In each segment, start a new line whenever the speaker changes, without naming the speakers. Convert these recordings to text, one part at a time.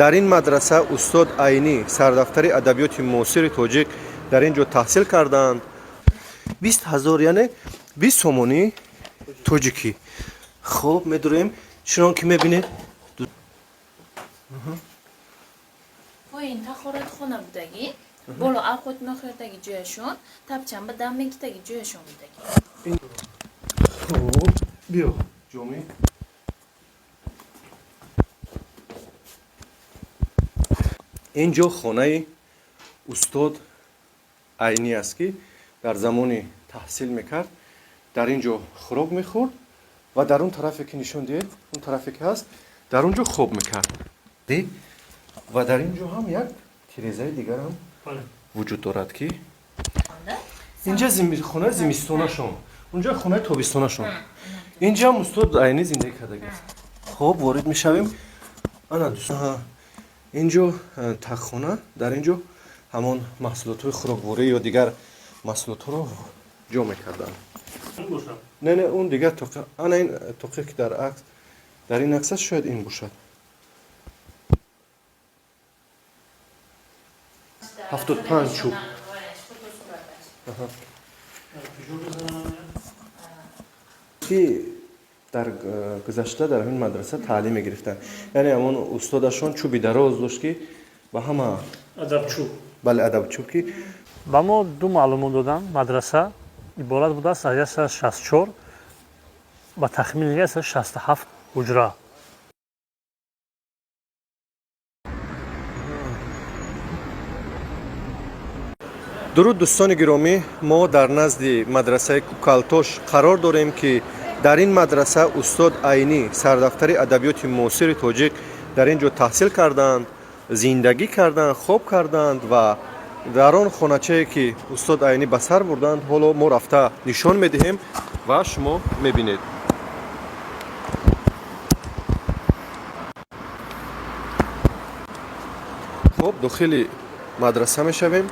Дар ин мадраса устод Айнӣ, сардафтари адабиёти муосири тоҷик, дар ин ҷо таҳсил карданд. 20 000, яъне 20 сомонии тоҷикӣ. Хуб, медурем, чунон ки мебинед.
Поин тахоратхона будагӣ, боло авқот мехӯрдаги ҷояшон, тапчанба дам мегитаги ҷояшон будагӣ.
Хуб, биё, ҷомӣ. Ин ҷо хонаи устод Айнӣ аст, ки дар замони таҳсил мекард, дар ин ҷо хӯрок мехӯрд ва дар он тарафе ки нишон диҳед, он тарафе ки ҳаст, дар он ҷо хоб мекард. Ва дар ин ҷо ҳам як тирезаи дигар ҳам вуҷуд дорад, ки инҷа хонаи зимистонашон, унҷа хонаи тобистонашон. Инҷа ҳам устод Айнӣ зиндагӣ кардагиаст. Хуб, ворид мешавем. Ана, ин ҷо таххона, дар ин ҷо ҳамон маҳсулотҳои хӯрокворӣ ё дигар маҳсулотҳоро ҷо мекарданд. Не, не, он дигар тоқа. Ана ин тоқе, ки дар акс, дар ин акс аст, шояд ин бошад. 75 чӯб. Ки дар гузашта дар ҳамин мадраса таълим мегирифтанд, яъне ҳамон устодашон чӯби дароз дошт, ки ба ҳама
Адабчӯб.
Бале, адабчӯб, ки
Ба мо ду маълумот доданд: мадраса иборат будааст аз 164, ба тахмини 167 ҳуҷра.
Дуруд, дӯстони гиромӣ! Мо дар назди мадрасаи Кукалтош қарор дорем, ки дар ин мадраса устод Айнӣ, сардафтари адабиёти муосири тоҷик, дар ин ҷо таҳсил карданд, зиндагӣ карданд, хоб карданд ва дар он хоначае, ки устод Айнӣ ба сар бурданд, ҳоло мо рафта нишон медиҳем ва шумо мебинед. Хуб, дохили мадраса мешавем.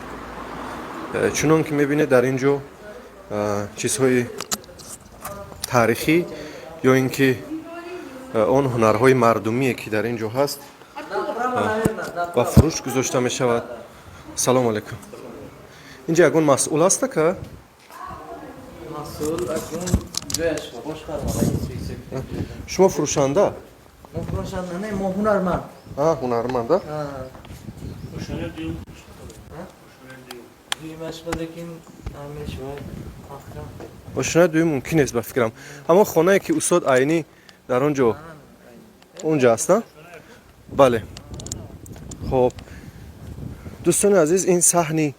Чунон ки мебинед, дар ин ҷо чизҳои таърихӣ ё ин ки он ҳунарҳои мардумие, ки дар ин ҷо ҳаст, ба фурӯш гузошта мешавад. Салому алайкум! Инҷа ягон масъул ҳаста ка?
Масъул акнун ҷояш бошқарма.
Шумо фурӯшанда?
Мо фурӯшанда не, мо ҳунарманд.
Ҳунарманда.
Дуюмаш, лекин ҳамешвай маҳкам.
Ошинои дуюм мумкин нест, ба фикрам. Ҳамон хонае, ки устод Айнӣ дар он ҷо, онҷа аст, бале. Хоб, дӯстони азиз, ин саҳни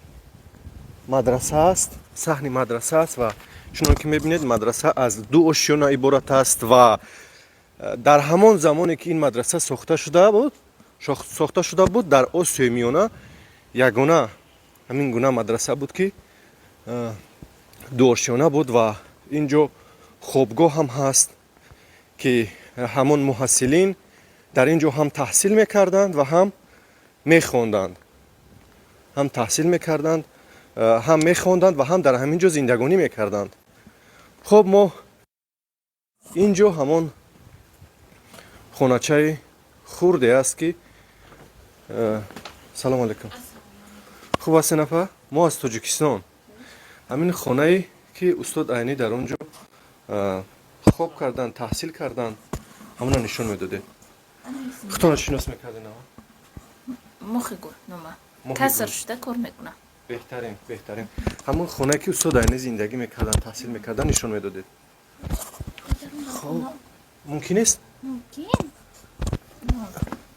мадраса аст, саҳни мадраса аст ва чунон ки мебинед, мадраса аз ду ошёна иборат аст ва дар ҳамон замоне, ки ин мадраса сохта шуда буд, дар Осиёи Миёна ягона ҳамин гуна мадраса буд, ки дуошёна буд. Ва ин ҷо хобгоҳ ҳам ҳаст, ки ҳамон муҳассилин дар ин ҷо ҳам таҳсил мекарданд ва ҳам мехонданд, ҳам таҳсил мекарданд, ҳам мехонданд ва ҳам дар ҳамин ҷо зиндагонӣ мекарданд. Хуб, мо ин ҷо ҳамон хоначаи хурде аст, ки салому алайкум, хуб ҳастед, нафар? Мо аз Тоҷикистон. Ҳамин хонае, ки устод Айнӣ дар он ҷо хоб карданд, таҳсил карданд, ҳамона нишон медодед. Худтонро шинос мекардед?
Мохигул нома, кассир шуда кор мекунам.
Беҳтарин, беҳтарин. Ҳамон хонае, ки устод Айнӣ зиндагӣ мекарданд, таҳсил мекарданд, нишон медодед. Хоб, мумкин нест?
Мумкин.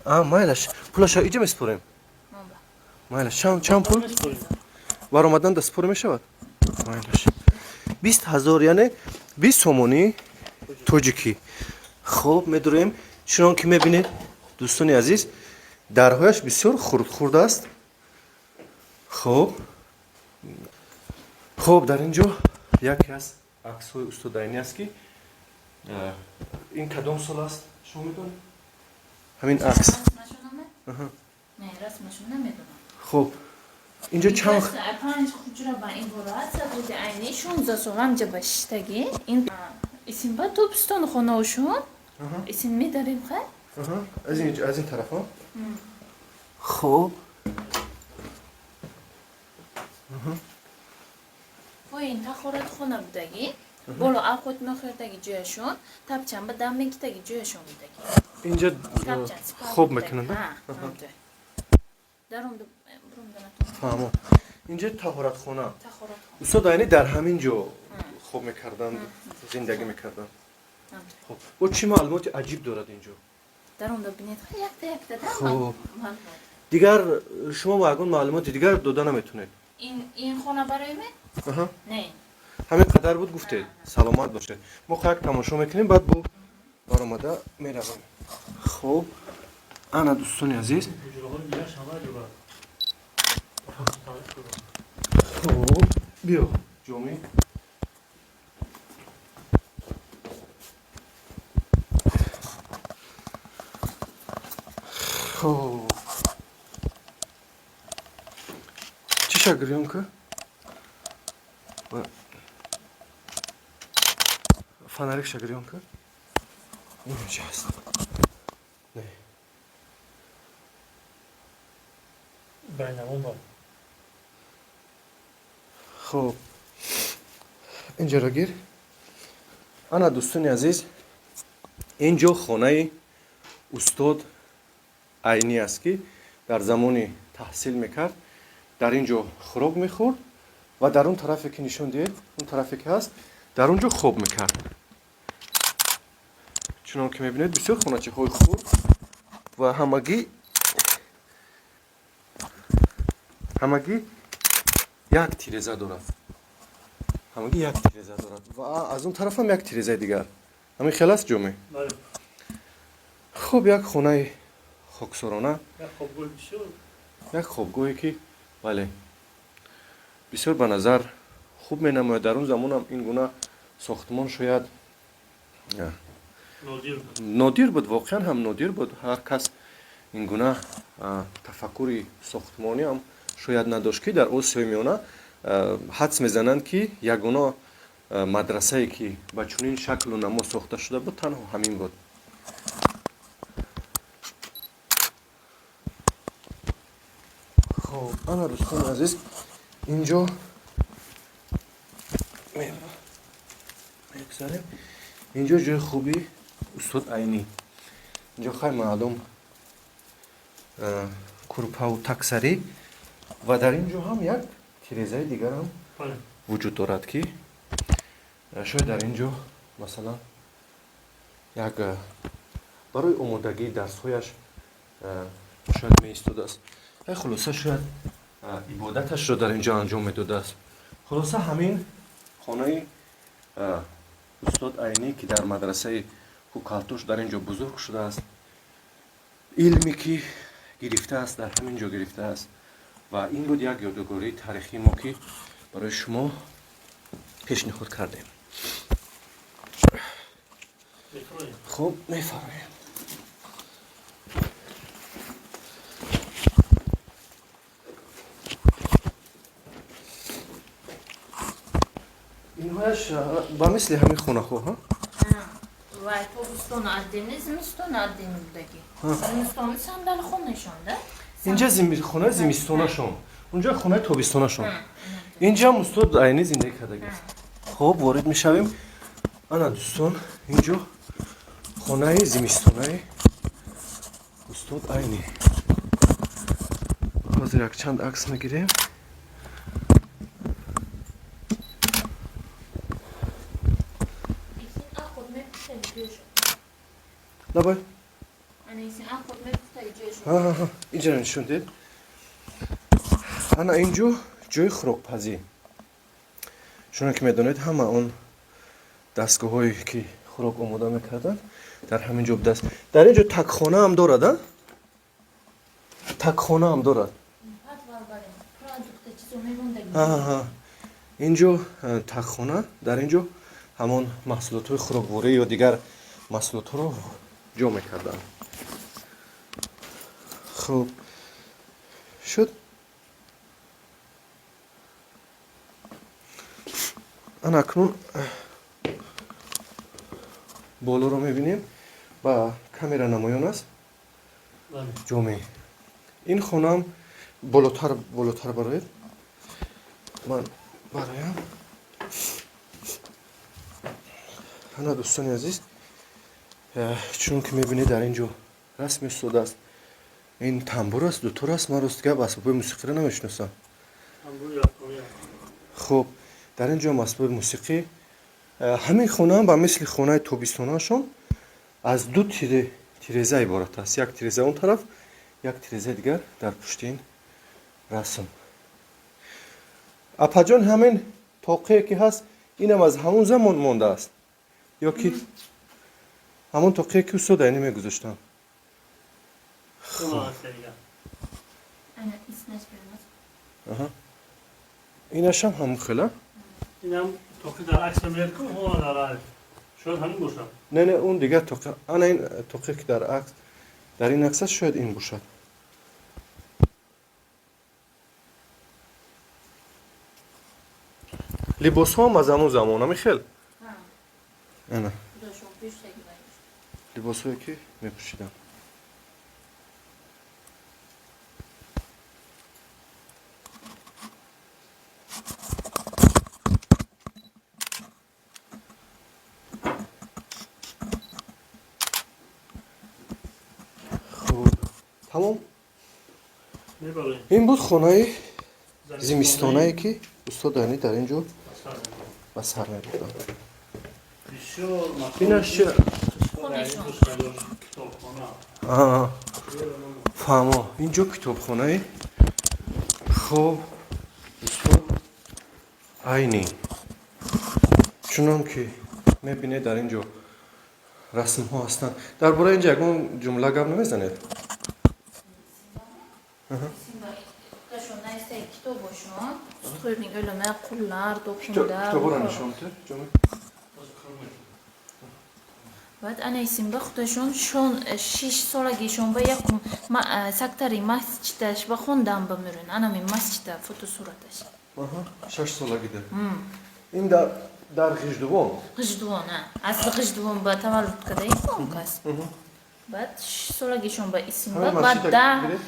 Майлаш, пулаша иҷа месупорем. Майлаш, чанд пул баромадан да супора мешавад? Майлаш, 20 000, яъне 20 сомонии тоҷикӣ. Хоб, медурем. Чунон ки мебинед, дӯстони азиз, дарҳояш бисёр хурд-хурд аст. Хоб, хоб, дар ин ҷо яке аз аксҳои устод Айнӣ аст, ки ин кадом сол аст, шумо медонед, ҳамин акс? Хуб, инҷо чанд
Панҷ хуҷра ба ин бора сабуди Айни 16 сол ҳамҷа ба шиштагӣ. Ин исм ба тобистон хонаошон исм медарем, хай.
Аз ин тараф. Хуб.
Поин тахоратхона будагӣ, боло авқот мехӯрдаги ҷояшон, тапчанба дам мегитаги ҷояшон будагӣ.
Инҷа
Тапчан, сипар
хоб
будаги.
мекунанд?
Ҳа, ҳамҷой. Даромду бурумда натонам.
Фаҳмо. Инҷа таҳоратхона.
Тахоратхона.
Устод Айнӣ дар ҳамин ҷо хоб мекарданд, зиндагӣ мекарданд.
Ҳамҷой.
Хуб, бо чӣ маълумоти аҷиб дорад инҷо?
Даромда бинед, якта якта да
Хуб.
маълумот.
Дигар шумо ба ягон маълумоти дигар дода наметонед?
Ин хона барои мен?
Аҳа.
Не.
Ҳамин қадар буд гуфтед. Саломат бошед. Мо як тамошо мекунем, баъд бо баромада меравем. Хуб, ана дӯстони азиз.
Ҳуҷраҳои дигараш ҳама дорад.
Хуб, биё ҷомӣ. Хуб, чӣ шагирён ка? Фонарик шагирён ка? Инҷа аст. Не.
Байнамон бар.
Хуб, инҷаро гир. Ана дӯстони азиз, ин ҷо хонаи устод Айнӣ аст, ки дар замони таҳсил мекард, дар ин ҷо хӯрок мехӯрд ва дар он тарафе ки нишон диҳед, он тарафе ки ҳаст, дар он ҷо хоб мекард. Чунон ки мебинед, бисёр хоначаҳои хурд ва ҳамагӣ як тиреза дорад. Ҳамагӣ як тиреза дорад ва аз он тараф ҳам як тирезаи дигар. Ҳамин хел аст, ҷомеъ?
Бале.
Хуб, як хонаи хоксорона.
Як хобгоҳи бисёр.
Як хобгоҳе ки, бале, бисёр ба назар хуб менамояд. Дар он замонам ин гуна сохтмон шояд
нодир буд.
Нодир буд, воқеан ҳам нодир буд. Ҳар кас ин гуна тафаккури сохтмонӣ ҳам шояд надошт, ки дар Осиёи Миёна ҳадс мезананд, ки ягона мадрасае, ки ба чунин шаклу намо сохта шуда буд, танҳо ҳамин буд. Хуб, ана дӯстони азиз, инҷо мегузарем. Инҷо ҷои хуби устод Айнӣ. Инҷо хай маълум курпаву таксарӣ ва дар ин ҷо ҳам як тирезаи дигар ҳам
Бале.
вуҷуд дорад, ки шояд дар ин ҷо масалан як барои омодагии дарсҳояш шояд меистодааст. Хулоса, шояд ибодаташро дар ин ҷо анҷом медодааст. Хулоса, ҳамин хонаи устод Айнӣ, ки дар мадрасаи Кукалтуш дар ин ҷо бузург шудааст, илме ки гирифтааст, дар ҳамин ҷо гирифтааст ва ин буд як ёдгории таърихии мо, ки барои шумо пешниҳод кардем.
Мефароем.
Хуб, мефароем. Инҳояш ба мисли ҳамин хонаҳо, ҳа?
Вай тобистона отдельно, зимистона отдельно будаги. Зимистони сандалхонашон да?
Инҷа хонаи зимистонашон, унҷа хонаи тобистонашон. Инҷа ҳам устод Айнӣ зиндагӣ кардагиаст. Хуб, ворид мешавем. Ана дӯстон, инҷо хонаи зимистонаи устод Айнӣ. Ҳозир якчанд акс мегирем.
Исин аход мепухтаги ҷояшон.
Давай.
Ана исин аход мепухтаги ҷояшон.
Ҳа, инҷаро нишон диҳед. Ана инҷо ҷои хӯрокпазӣ. Чуно ки медонед, ҳама он дастгоҳҳое ки хӯрок омода мекарданд, дар ҳамин ҷо будааст. Дар ин ҷо такхона ҳам дорад, а? Такхона ҳам дорад.
Подвал бале. Продукта чизо мемондаги.
Ҳа. Инҷо такхона, дар ин ҷо ҳамон маҳсулотҳои хӯрокворӣ ё дигар маҳсулотҳоро ҷо мекарданд. Хуб, шуд. Ана акнун болоро мебинем, ба камера намоён аст.
Бале.
Ҷомеъ. Ин хонаам болотар, болотар бароед, ман бароям. Ана, дӯстони азиз, чунон ки мебинед, дар ин ҷо расм истодааст. Ин тамбур аст, дутор аст. Ман рости гап асбобҳои мусиқиро намешиносам. Хуб, дар ин ҷо асбоби мусиқӣ. Ҳамин хонаам ба мисли хонаи тобистонаашон аз ду тиреза иборат аст: як тиреза он тараф, як тирезаи дигар дар пушти ин расм. Апаҷон, ҳамин тоқие ки ҳаст, инам аз ҳамон замон мондааст ё ки ҳамон тоқие ки устод Айнӣ мегузоштанд?
Ана иснаш бермаз.
Инашам ҳамон хела.
Инам тоқи дар акс мебинед ку, ҳона дар акс. Шояд ҳамин бошад.
Не, не, он дигар тоқи. Ана ин тоқие ки дар акс, дар ин акс аст, шояд ин бошад. Либосҳоам аз ҳамон замон, ами хел. Ана
Худошон пӯштаги вай.
Либосҳое ки мепӯшидам. Хуб, тамом.
Мебарем.
Ин буд хонаи зимистонае, ки устод Айнӣ дар ин ҷо ба сар мебурданд.
Бисёр
Инаш чи?
Хонашон.
Китобхона.
Фаҳмо, ин ҷо китобхонаи, хуб, устод Айнӣ. Чунон ки мебинед, дар ин ҷо расмҳо ҳастанд. Дар бораи ин ҷо ягон ҷумла гап намезанед?
Симба худошон навистаги китобошон. Sudxo'rning o'limi, qullar, do'xinda.
Китобҳоро нишон бидед, ҷоми.
Баъд ана исмба худашон шон 6 солагишон ба якум сактари масҷидаш ба хондан ба мурун. Анами масҷида фотосураташ.
6 солагида. Ин дар Ғиждувон?
Ғиждувон, а. Асли Ғиждувон ба таваллуд кардаи он кас. Баъд 6 солагишон ба исмба,
Ҳамин
баъд
масҷида
10
гиред?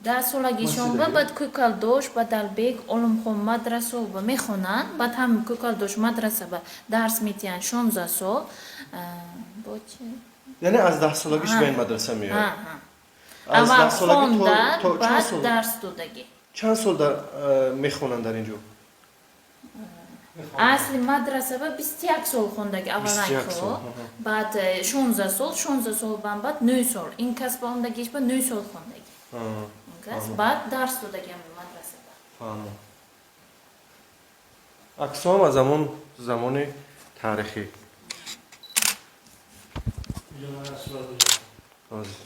10 солагишон ба
Масҷида.
Баъд Кӯкалдош ба Далбек Олимхон мадрасо ба мехонанд, баъд ҳам Кӯкалдош мадраса ба дарс метиҳанд 16 сол. Бо чи?
Яъне аз 10 солагиш ба ин мадраса
Ҳа,
меояд?
ҳа.
Аз
Аввал
10 солагӣ
хонда,
то чанд
баъд
сол?
дарс додагӣ.
Чанд сол мехонанд дар ин ҷо?
Асли мадраса ба 21 сол хондаги аввалан.
21 сол,
ко
аҳа.
Баъд 16 сол, 16 сол бан баъд 9 сол. Ин кас ба ондагиш ба 9 сол хондаги. Ин кас баъд дарс додаги ҳамин мадрасада.
Фаҳмо, аксҳоам аз ҳамон замони таърихӣ.
Инҷо ман сурат бигирам.
Ҳозир.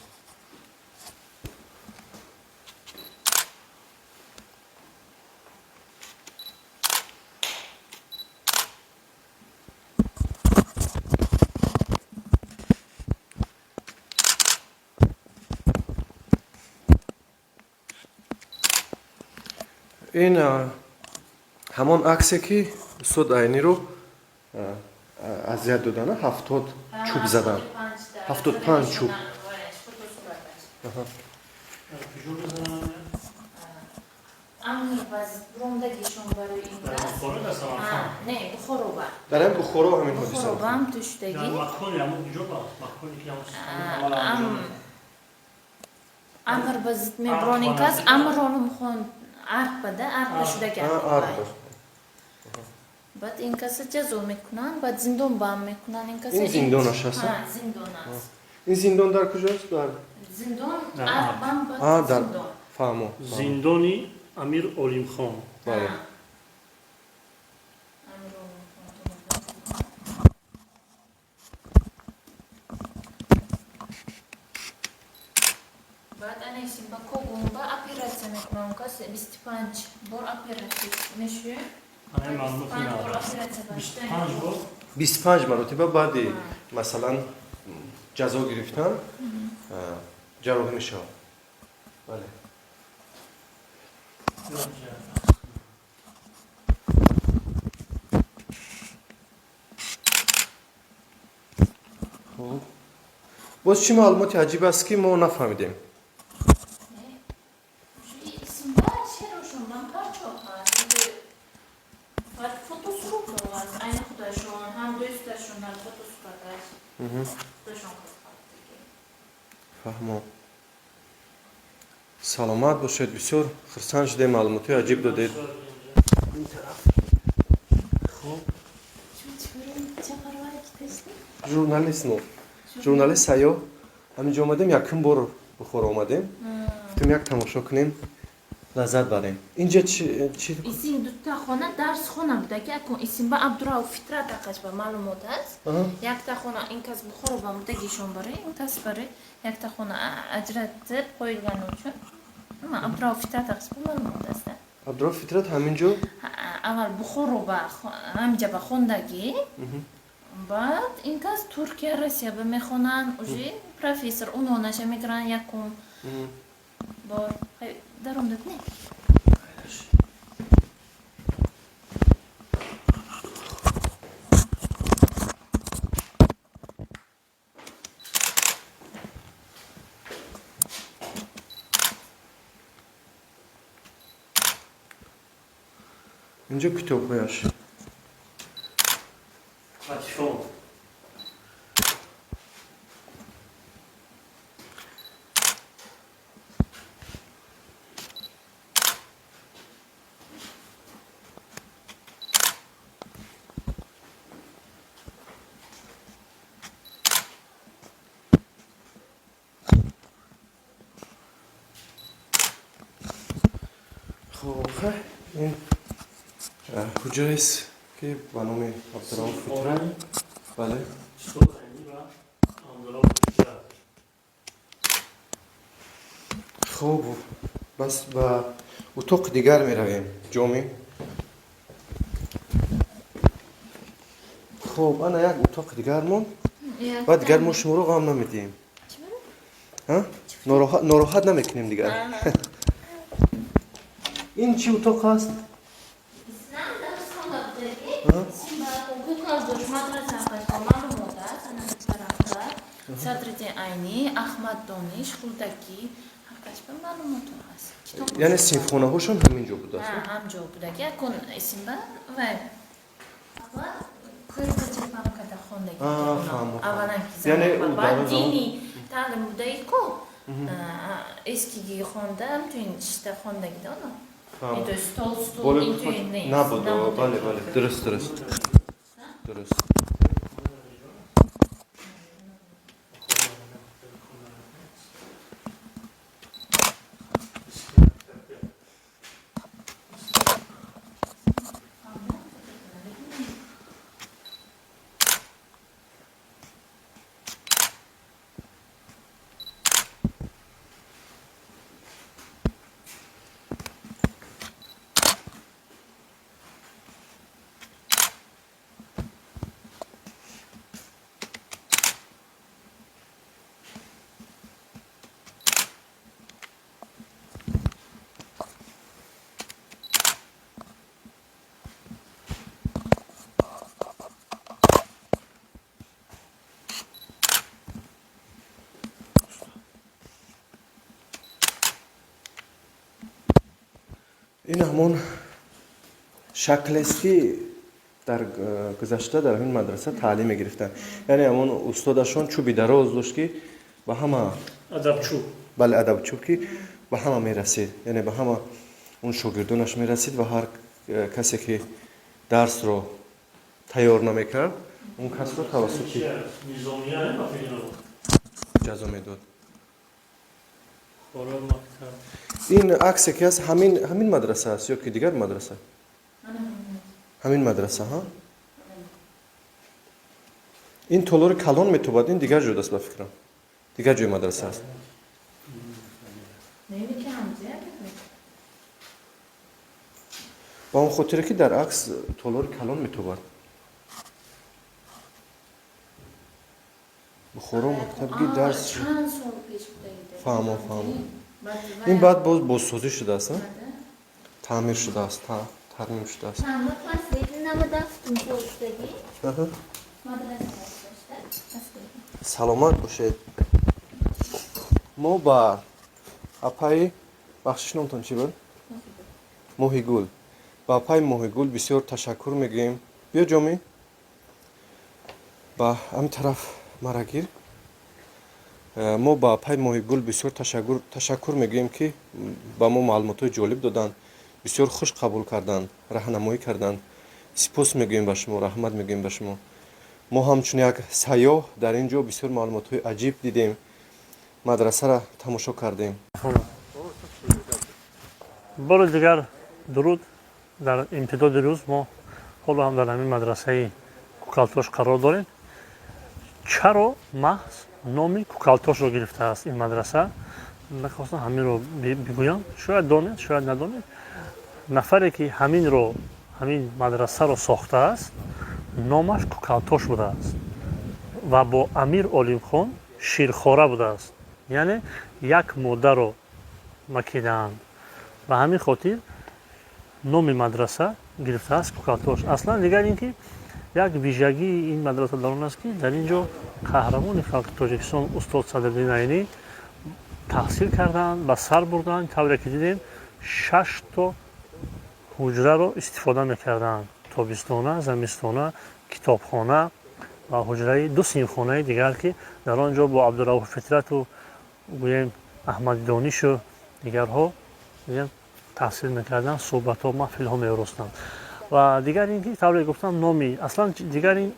Ин ҳамон аксе, ки устод Айниро азият додана, 70 чӯб задан, 75 чӯб.
Куҷо мезананд?
Амр буромдагишон барои ин
Дар
кас.
Бухоро, дар Самарқанд?
Не, Бухороба.
Дар ҳамин Бухоро ҳамин ҳодиса.
Бухоробам
Дар
туштагӣ.
макони ҳамон куҷо ба маконе ки ҳамон аввал анҷом медод.
Амр ба зид мебурон ин кас, Амр Олимхон арқбада, арқба шудаги.
Арқ.
Баъд ин каса ҷазо мекунанд, баъд зиндон бам мекунанд ин каса.
Ин зиндонаш аст?
Ҳа, зиндон аст.
Ин зиндон дар куҷост, дар
Зиндон
Дар
арқбам.
А,
Баъд
дар
зиндон.
Фаҳмо.
Зиндони Амир Олимхон.
Бале.
Амир Олимхон. Баъд анесим ба Когунба оператсия мекунам, кас 25 бор оператсия мешӯем.
Ана маълумоти
25 бор
надорам.
оператсия.
25 бор.
25 маротиба баъди, масалан, ҷазо гирифтан ҷарроҳӣ мешавад, бале. Хуб, боз чӣ маълумоти аҷиб аст, ки мо нафаҳмидем?
парчо ҳаст. Баъд фотосурат ҳаст. Айни худашон, ҳам дӯсташон дар фотосурат аст. Худашон қасқабдагӣ.
Фаҳмо. Саломат бошед, бисёр хурсанд шудем, маълумотҳои аҷиб додед. Ин тараф. Хуб. Журналист мо. Журналист сайёҳ. Ҳаминҷо омадем, якум бор Бухоро омадем. Гуфтем як тамошо кунем, лаззат барем. Инҷа чи
Исин дута хона дарсхона буда ки акун исин ба Абдурауф Фитрат ақаш ба маълумот аст. Якта хона ин кас Бухоро ба будагишон барои, ин кас барои якта хона ajratib qo'yilgani uchun. Абдурауф Фитрат ақаш ба маълумот аст.
Абдурауф Фитрат ҳаминҷо?
Аввал Бухоро ба ҳаминҷа ба хондагӣ. Баъд ин кас Туркия, Россия ба мехонанд, уже профессор унвонаша мегиранд якум бор. Даромдад не?
Инҷо китобҳояш.
Патифон.
Хуб, ин ҳуҷраест ки ба номи Абдурауф Фитрат. Бале. Хуб, бас ба утоқи дигар меравем, ҷомӣ. Хуб, ана як утоқи дигар монд. Баъд дигар мо шуморо ғам намедиҳем. Нороҳат намекунем дигар. Ин чӣ утоқ аст?
Садриддин Айнӣ, Аҳмад Дониш, Хурдакӣ ҳаққашба маълумотҳо ҳаст.
Яъне синфхонаҳошон ҳамин ҷо будааст?
Ҳамҷо будаги. Акун исмба ва аввал кӯрпачапамкада хондагӣ. Аввалан ки баъд дини таълим будаги ку эскиги хонда, ҳамчунин чишта хондагида оно. Стол, стул интуин нест.
Набуд, бале, бале, дуруст, дуруст. Дуруст. Ин ҳамон шаклест ки дар гузашта дар ҳамин мадраса таълим мегирифтанд. Яъне ҳамон устодашон чӯби дароз дошт ки ба ҳама
адабчӯб.
Бале, адабчӯб ки ба ҳама мерасид. Яъне ба ҳама он шогирдонаш мерасид ва ҳар касе ки дарсро тайёр намекард, он касро тавассути ҷазо медод. Ин аксе ки ҳаст ҳамин мадраса аст ё ки дигар мадраса? Ҳамин мадраса, ҳа? Ин толори калон метобад, ин дигар ҷой аст ба фикрам. Дигар ҷои мадраса аст. Ба он хотире ки дар акс толори калон метобад. Бухоро мактабги дарс. Фаҳмо, фаҳмо. Ин баъд боз бозсозӣ шудааст, таъмир шудааст, тармим шудааст. Саломат бошед. Мо ба апаи, бахшиш, номтон чӣ буд? Моҳигул. Ба апаи Моҳигул бисёр ташаккур мегӯем. Биё, Ҷомӣ, ба ҳамин тараф мара гир. Мо ба апаи Моҳигул бисёр ташаккур мегӯем, ки ба мо маълумотҳои ҷолиб доданд, бисёр хуш қабул карданд, раҳнамоӣ карданд. Сипос мегӯем ба шумо, раҳмат мегӯем ба шумо. Мо ҳамчун як сайёҳ дар ин ҷо бисёр маълумотҳои аҷиб дидем, мадрасаро тамошо кардем.
Бори дигар дуруд. Дар имтидоди рӯз мо ҳоло ҳам дар ҳамин мадрасаи Кӯкалтош қарор дорем. Чаро маҳз номи Кӯкалтошро гирифтааст ин мадраса, мехостам ҳаминро бигӯям. Шояд донед, шояд надонед, нафаре ки ҳаминро, ҳамин мадрасаро сохтааст, номаш Кӯкалтош будааст ва бо Амир Олимхон ширхора будааст, яъне як модаро макидаанд. Ба ҳамин хотир номи мадраса гирифтааст Кӯкалтош. Аслан дигар ин ки як вижагии ин мадраса дар он аст, ки дар ин ҷо қаҳрамони халқи Тоҷикистон устод Садриддин Айнӣ таҳсил карданд, ба сар бурданд. Тавре ки дидем, шашто ҳуҷраро истифода мекарданд: тобистона, замистона, китобхона ва ҳуҷраи ду синфхонаи дигар, ки дар он ҷо бо Абдурауф Фитрату, гӯем, Аҳмади Донишу дигарҳо таҳсил мекарданд, суҳбатҳо, маҳфилҳо меоростанд. Ва дигар ин ки, тавре гуфтам, номи аслан дигар ин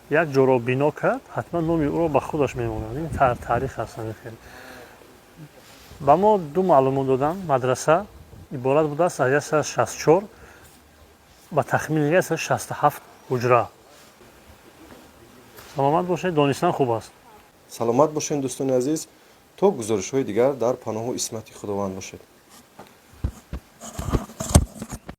як ҷоро бино кард, ҳатман номи ӯро ба худаш мемонад. Ин таърих аст. Ҳамин хел ба мо ду маълумот доданд: мадраса иборат будааст аз 164, ба тахмини 167 ҳуҷра. Саломат бошед, донистан хуб аст.
Саломат бошед, дӯстони азиз. То гузоришҳои дигар дар паноҳу исмати Худованд бошед.